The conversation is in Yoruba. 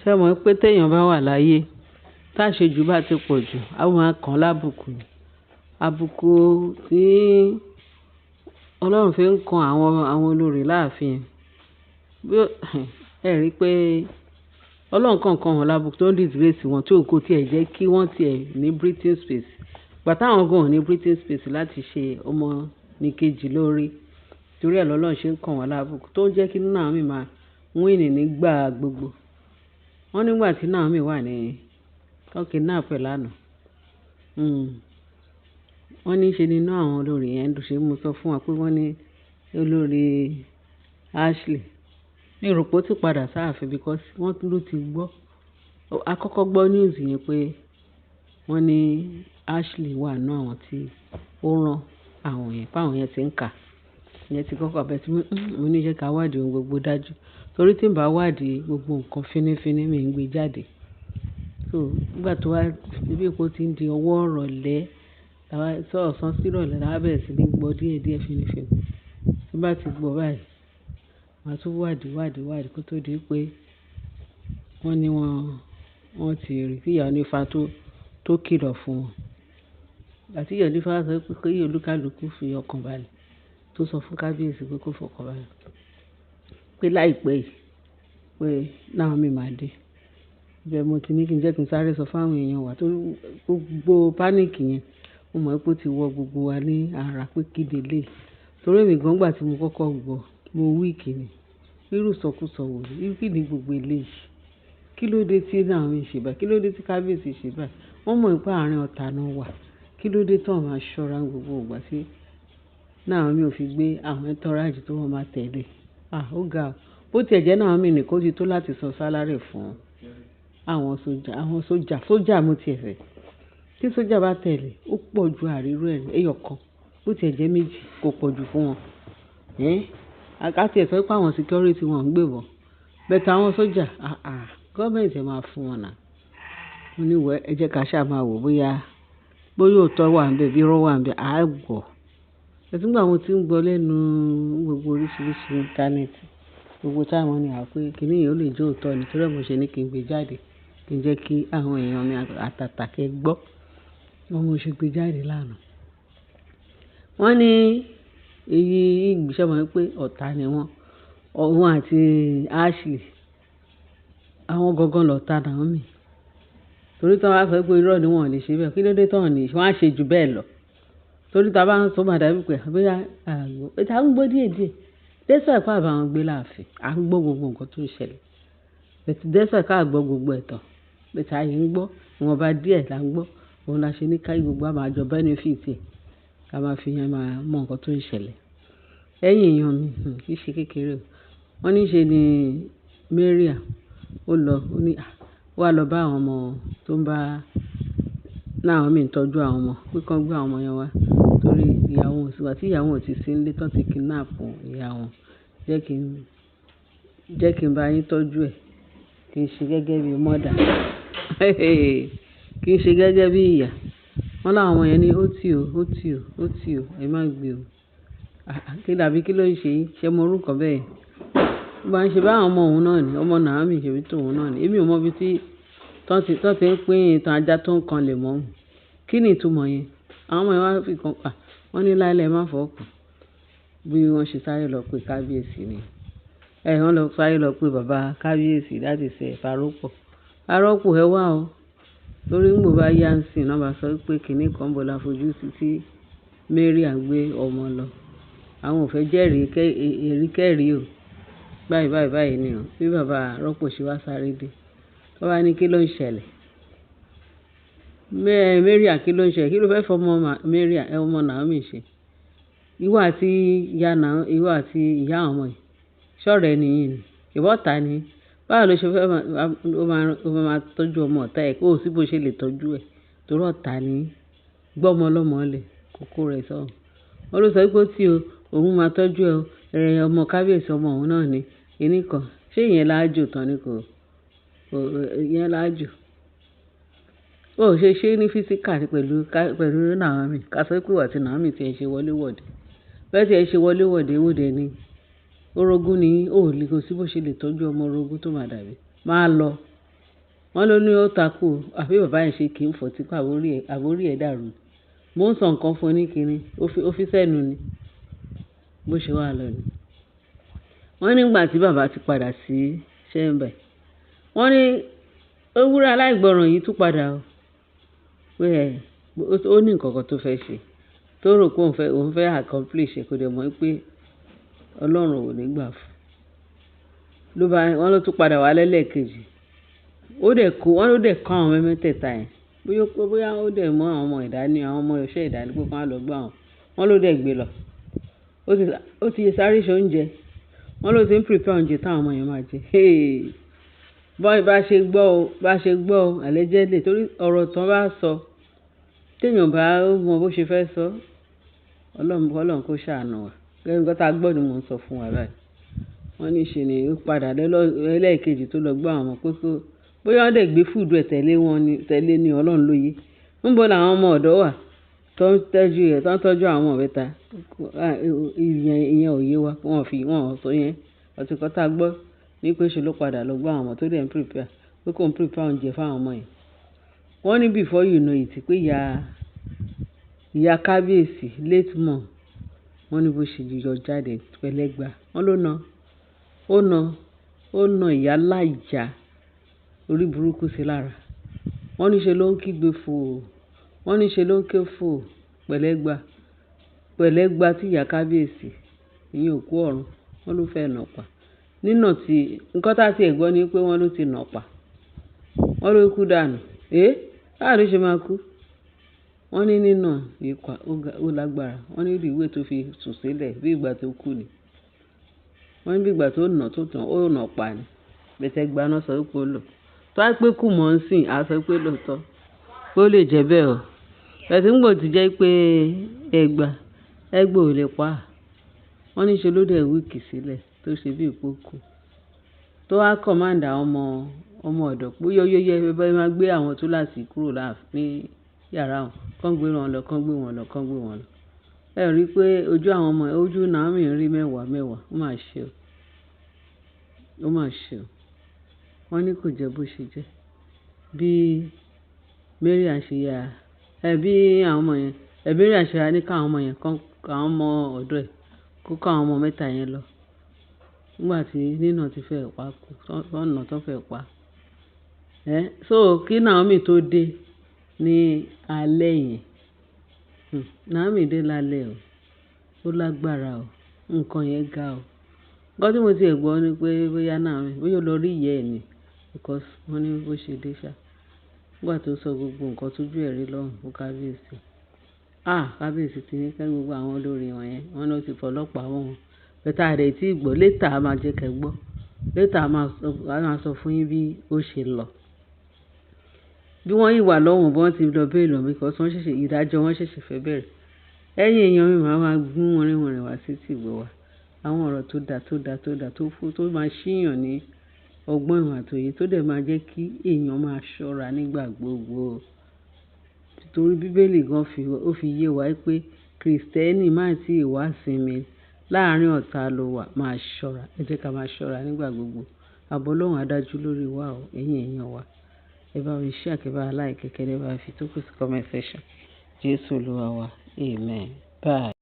Ṣé ẹ mọ̀ pé tí èèyàn bá wà láyé, táṣejù bá ti pọ̀ jù, a máa kan lábùkù ni. Àbùkù tí Ọlọ́run fi ń kan àwọn olórí láàfin. Bí ó, ẹ rí i pé Ọlọ́run kan kan wọ́n lábùkù tó ń disgrace wọn tí kò tí ẹ jẹ́ kí wọ́n tí ẹ ní breathing space. Ìgbà táwọn gan ò ní breathing space láti ṣe ọmọ ní kejì lórí. Torí ẹ lọ́lọ́run ṣe ń kan wọ́n lábùkù tó ń jẹ́ kí Naomi máa win nígbà gbogbo. Wọ́n nígbà tí Naomi wà ní tán kidnap ẹ̀ lánàá. Wọ́n ní ṣe nínú àwọn olórí yẹn dùn. Ṣé mo sọ fún wa pé wọ́n ní olórí Ashley. Mi ò rò pé ó ti padà sáàfin because wọ́n ló ti gbọ́. A kọ́kọ́ gbọ́ news yẹn pé wọ́n ní Ashley wà nínú àwọn tí ó rán àwọn yẹn, pé àwọn yẹn tí ń kà. Ìyẹn ti kọ́kọ́ bẹ́ẹ̀ tí mo ní jẹ́ ká wádìí ohun gbogbo dájú. Torí tí ń bá wádìí gbogbo nǹkan fínnífínní mi ń gbé jáde. So nígbà tó wá, bí ó ti ń di ọwọ́ ìrọ̀lẹ́, tàwá sọ ọ̀sán sí ìrọ̀lẹ́, la bẹ̀rẹ̀ sí ní gbọ́ díẹ̀díẹ̀ fínnífínní. Tí bá ti gbọ́ báyìí, màá tún wádìí, wádìí, wádìí kó tó di pé wọ́n ní wọ́n ti rí tí ìyá onífá tó kìlọ̀ fún wọn. Ìgbà tí ìyá onífá sọ pé kí olúkúlùkù fi ọkàn balẹ̀, tó sọ fún kábíyèsí pé kó fọkàn balẹ̀. Pé láìpẹ́ yìí, pé Naomi máa dé. Ibẹ̀ mo ti ní kí n jẹ́ kí n sáré sọ fún àwọn èèyàn wa torí gbogbo panic yẹn, mo mọ̀ pé ó ti wọ gbogbo wa ní ara pé kí lé lé. Torí èmi gan ìgbà tí mo kọ́kọ́ gbọ́, mo weak ni. Irú ìsọkúsọ wò ni? Kí ni gbogbo eléyìí? Kí ló dé tí Naomi ṣe báyìí? Kí ló dé tí kábíyèsí ṣe báyìí? Wọ́n mọ̀ pé àárín ọ̀tá náà wà. Kí ló dé tí wọ́n máa ṣọ́ra gbogbo ìgbà tí Naomi ò fi gbé àwọn entourage tó wọ́n máa tẹ̀lé? Ah, ó ga o. Bó tí ẹ jẹ́ Naomi nìkan ó ti tó láti san salary fún àwọn sójà, àwọn sójà, sójà mo ti ẹ fẹ́. Tí sójà bá tẹ̀lé, ó pọ̀ ju àríró ẹ̀ ẹyọ kan. Bó tí ẹ jẹ́ méjì kò pọ̀ ju fún wọn. Ẹ́n, ká tí ẹ sọ pé àwọn security wọ́n ń gbé wọn. But àwọn sójà, àáà, government máa fún wọn náà. Mo ní well, ẹ jẹ́ ká ṣá máa wò bóyá òótọ́ wà níbẹ̀ bí irọ́ wà níbẹ̀, a gbọ́. But nígbà mo tí ń gbọ́ lẹ́nu gbogbo oríṣiríṣi internet, gbogbo táwọn ní à pé kíní yìí ó lè jẹ́ òótọ́ ni. Torí ẹ mo ṣe ní kí n gbé jáde, kí n jẹ́ kí àwọn èèyàn mi àtàtà kí ẹ gbọ́. Wọ́n mo ṣe gbé jáde lánàá. Wọ́n ní èyí ìgbésẹ̀ mọ̀ pé ọ̀tá ni wọ́n. Òun àti Ashley, àwọn gangan lọ̀tá Naomi. Torí tí wọ́n bá sọ pé irọ́ ni wọ́n ò lè ṣe bẹ́ẹ̀, kí ló dé tí wọ́n ní, wọ́n á ṣe ju bẹ́ẹ̀ lọ. Torí tí a bá ń sọ máa dàbí pé bóyá a gbọ́. A ń gbọ́ díẹ̀díẹ̀. Despite pé a bá wọn gbé láàfin, à ń gbọ́ gbogbo nǹkan tó ń ṣẹlẹ̀. But despite pé a gbọ́ gbogbo ẹ̀tàn, but àyè ń gbọ́, ìwọ̀nba díẹ̀ là ń gbọ́. Òun la ṣe ní ká gbogbo wa máa jọ benefit ẹ̀. Ká máa fi yẹn máa mọ nǹkan tó ń ṣẹlẹ̀. Ẹ̀yin èèyàn mi, kì í ṣe kékeré o. Wọ́n ní ṣe ni Maria ó lọ, ó ní, à, ó wá lọ bá àwọn ọmọ tó ń bá Naomi ń tọ́jú àwọn ọmọ, pé kí wọ́n gbé àwọn ọmọ yẹn wá. Torí ìyá wọn ò sí, ìgbà tí ìyá wọn ò tí sí nílé tán tí kidnap ìyá wọn. Jẹ́ kí n bá yín tọ́jú ẹ̀. Kì í ṣe gẹ́gẹ́ bí mother. Kì í ṣe gẹ́gẹ́ bí ìyá. Wọ́n láwọn ọmọ yẹn ní ó ti o, ó ti o, ó ti o, ẹ má gbé o. Àá, kí dàbí kí ló ń ṣe yín? Ṣé mo rú nǹkan bẹ́ẹ̀? Ó máa ń ṣe bá àwọn ọmọ òun náà ni, ọmọ Naomi ṣe bí tòun náà ni. Èmi ò mọ ibi tí tán ti ń pín ìtàn ajá tó ń kan lè mọ́. Kí ni ìtumọ̀ yẹn? Àwọn ọmọ yẹn wá fi kan pa. Wọ́n ní láíláí ẹ má fọwọ́ kàn. Bí wọ́n ṣe sáré lọ pe kábíyèsí ni. Ẹ wọ́n lọ sáré lọ pe bàbá kábíyèsí láti ṣe ìfàrọ́pò. Fárọ́pò ẹ wá o. Torí nígbò bá yá ń sìn, wọ́n bá sọ pé kíní kan bó la fojú sí tí Maria gbé ọmọ lọ. Àwọn ò fẹ́ jẹ́rìí ẹ̀rí kẹ́rì o. Báyìí, báyìí, báyìí ni o. Bí bàbá rọ́pò ṣe wá sáré dé. Wọ́n bá ní kí ló ń ṣẹlẹ̀? Maria kí ló ń ṣẹlẹ̀? Kí ló fẹ́ fọmọ Maria, ọmọ Naomi ṣe? Ìwọ àti ìyá Naomi, ìwọ àti ìyá àwọn ọmọ yìí. Ṣọ̀rẹ́ ni yín ni. Ìwọ ọ̀tá ni. Báwo ló ṣe fẹ́ máa, ó máa tọ́jú ọmọ ọ̀tá ẹ? Kó sí bó ṣe lè tọ́jú ẹ̀. Torí ọ̀tá ni. Gbé ọmọ ọlọ́mọ lẹ̀, kókó rẹ̀ sọ̀hún. Wọ́n ló sọ pé ó tí o, òun máa tọ́jú ẹ o. Ẹ, ọmọ kábíyèsí ọmọ òun náà ni. Kíní kan. Ṣé ìyẹn láàjò tán ni kò, ìyẹn láàjò. Ó ṣe ṣé ní physical pẹ̀lú Naomi. Ká sọ pé ìwọ àti Naomi tí ẹ ṣe wọlé wọ̀de. Bẹ́ẹ̀ tí ẹ ṣe wọlé wọ̀de, èwo dẹ̀ ni. Orogún ni yín, ó lè kó sí bó ṣe lè tọ́jú ọmọ orogún tó máa dàbí. Máa lọ. Wọ́n ló ní ó takú o. Àbí bàbá yẹn ṣe kì í fọ́tí pé àbórí ẹ̀ dàrú. Mo ń sọ nǹkan fún un ní kíni, ó fi sẹ́nu ni. Bó ṣe wà lọ ni. Wọ́n nígbà tí bàbá ti padà sí chamber, wọ́n ní ewúrẹ́ aláìgbọràn yìí tún padà o. Pé ẹ, ó ní nǹkan kan tó fẹ́ ṣe, tó rò pé òun fẹ́ accomplish ẹ, kò dẹ̀ mọ̀ pé Ọlọ́run ò ní gbà fún un. Ló bá, wọ́n ló tún padà wá lẹ́lẹ́kejì. Ó dẹ̀ kó, wọ́n ló dẹ̀ kó àwọn mẹ́tẹ̀ẹ̀ta yẹn. Bóyá ó dẹ̀ mú àwọn ọmọ ìdání, àwọn ọmọ iṣẹ́ ìdání pé kí wọ́n lọ gbá wọn. Wọ́n ló dẹ̀ gbé lọ. Ó ti sáré ṣe oúnjẹ. Wọ́n ló ti ń prepare oúnjẹ tí àwọn ọmọ yẹn máa jẹ. Hey! Bá ṣe gbọ́ o, bá ṣe gbọ́ o, allegedly, torí ọ̀rọ̀ tí wọ́n bá sọ, tí èèyàn bá mọ bó ṣe fẹ́ sọ, Ọlọ́run, Ọlọ́run kó ṣàánú wa. Gẹ́gẹ́ bí nǹkan tí a gbọ́ ni mò ń sọ fún wa báyìí. Wọ́n ní ṣe ni ó padà lẹ́lẹ́kejì tó lọ gbá àwọn ọmọ pé kó, bóyá wọ́n dẹ̀ gbé food ẹ̀ tẹ̀lé wọn ni, tẹ̀lé ní Ọlọ́run ló yé. Níbo làwọn ọmọ ọ̀dọ́ wà tó ń tọ́jú ẹ̀, tó ń tọ́jú àwọn ọmọ mẹ́ta? Ìyẹn ò yé wa. Wọ́n fi, wọ́n sọ yẹn. Ọtí kan tí a gbọ́ ní pé ṣe ló padà lọ gbá àwọn ọmọ tó dẹ̀ ń prepare, pé kó ń prepare oúnjẹ fún àwọn ọmọ yẹn. Wọ́n ní before you know it pé ìyá kábíyèsí late mom, wọ́n ní bó ṣe yọ jáde pẹ̀lẹ́gbà. Wọ́n ló na, ó na, ó na ìyá láìjà orí burúkú sí lára. Wọ́n ní ṣe ló ń kígbe fò. Wọ́n ní ṣe ló ń ké fò pẹ̀lẹ́gbà, pẹ̀lẹ́gbà tí ìyá kábíyèsí, ìyẹn òkú ọ̀run, wọ́n ló fẹ́ nà pa. Nínà tí, nǹkan tí a ti ẹ̀ gbọ́ ni pé wọ́n ló ti nà pa. Wọ́n ló kú dànù. Eh! Báwo ló ṣe máa kú? Wọ́n ní nínà ìpa, ó lágbára. Wọ́n ní the way tó fi sùn sílẹ̀ bí ìgbà tó kú ni. Wọ́n ní bí ìgbà tó nà tó tán, ó nà pa ni. But ẹgba náà sọ wípé ó lò. Tó bá pé kú mọ́ ń sìn, a sọ pé lóòótọ́. Pé ó lè jẹ́ bẹ́ẹ̀ o. But nígbà ó ti jẹ́ pé ẹgba, ẹgba ò lè pa. Wọ́n ní ṣe ló dẹ̀ weak sílẹ̀ tó ṣe bí ìpé ó kú. Tó wá command àwọn ọmọ ọ̀dọ́ pé ó yá, ẹ bá máa gbé àwọn túláàsì kúrò láàfin ní yàrá wọn. Kán gbé wọn lọ, kán gbé wọn lọ, kán gbé wọn lọ. Ẹ rí i pé ojú àwọn ọmọ, ojú Naomi ń rí mẹ́wàá mẹ́wàá. Ó máa ṣe o. Ó máa ṣe o. Wọ́n ní kò jẹ́ bó ṣe jẹ́. Bí Mariam ṣe ya, ẹ bí àwọn ọmọ yẹn, ẹ Mariam ṣe ya ní ká àwọn ọmọ yẹn kán, àwọn ọmọ ọ̀dọ́ ẹ̀ kó kó àwọn ọmọ mẹ́ta yẹn lọ. Nígbà tí nínà ti fẹ́ pa kú, tán nà tán fẹ́ pa. So kí Naomi tó dé ní alẹ́ yẹn. Naomi dé lálẹ́ o. Ó lágbára o. Nǹkan yẹn ga o. Nǹkan tí mo ti ẹ̀ gbọ́ ni pé bóyá Naomi, bóyá ó lọ rí ìyá ẹ̀ ni because wọ́n ní bó ṣe dé ṣá. Nígbà tó sọ gbogbo nǹkan tó jú ẹ̀ rí lọ́hùn fún kábíyèsí. Ah! Kábíyèsí ti ní kí gbogbo àwọn olórí wọn yẹn, wọ́n ló ti fọlọ́pàá mú wọn. But a dẹ̀ tí gbọ́, later a máa jẹ́ kí ẹ gbọ́. Later a máa sọ fún yín bí ó ṣe lọ. Bí wọ́n yìí wà lọ́hùn, bí wọ́n ti lọ bail wọn because wọ́n ṣẹ̀ṣẹ̀, ìdájọ́ wọn ṣẹ̀ṣẹ̀ fẹ́ bẹ̀rẹ̀. Ẹ̀yin èèyàn mi, màá máa gún wọnrín wá sí ìtìgbọ́ wa. Àwọn ọ̀rọ̀ tó da, tó da, tó da, tó fún, tó máa ṣíyàn ní ọgbọ́n ìmọ̀ àti òye tó dẹ̀ máa jẹ́ kí èèyàn máa ṣọ́ra nígbà gbogbo. Torí bíbélì gan fi, ó fi yé wa pé Kristẹni má tí ì wá sinmi láàárín ọ̀tá ló wà, máa ṣọ́ra. Ẹ jẹ́ ká máa ṣọ́ra nígbà gbogbo. Àbọ̀ Ọlọ́run á dájú lórí wa o, ẹ̀yin èèyàn wa. Ẹ bá mi share, kí ẹ bá like, kí ẹ bá fi tó kù sí comment section. Jésù Olúwa wa. Amen. Bye.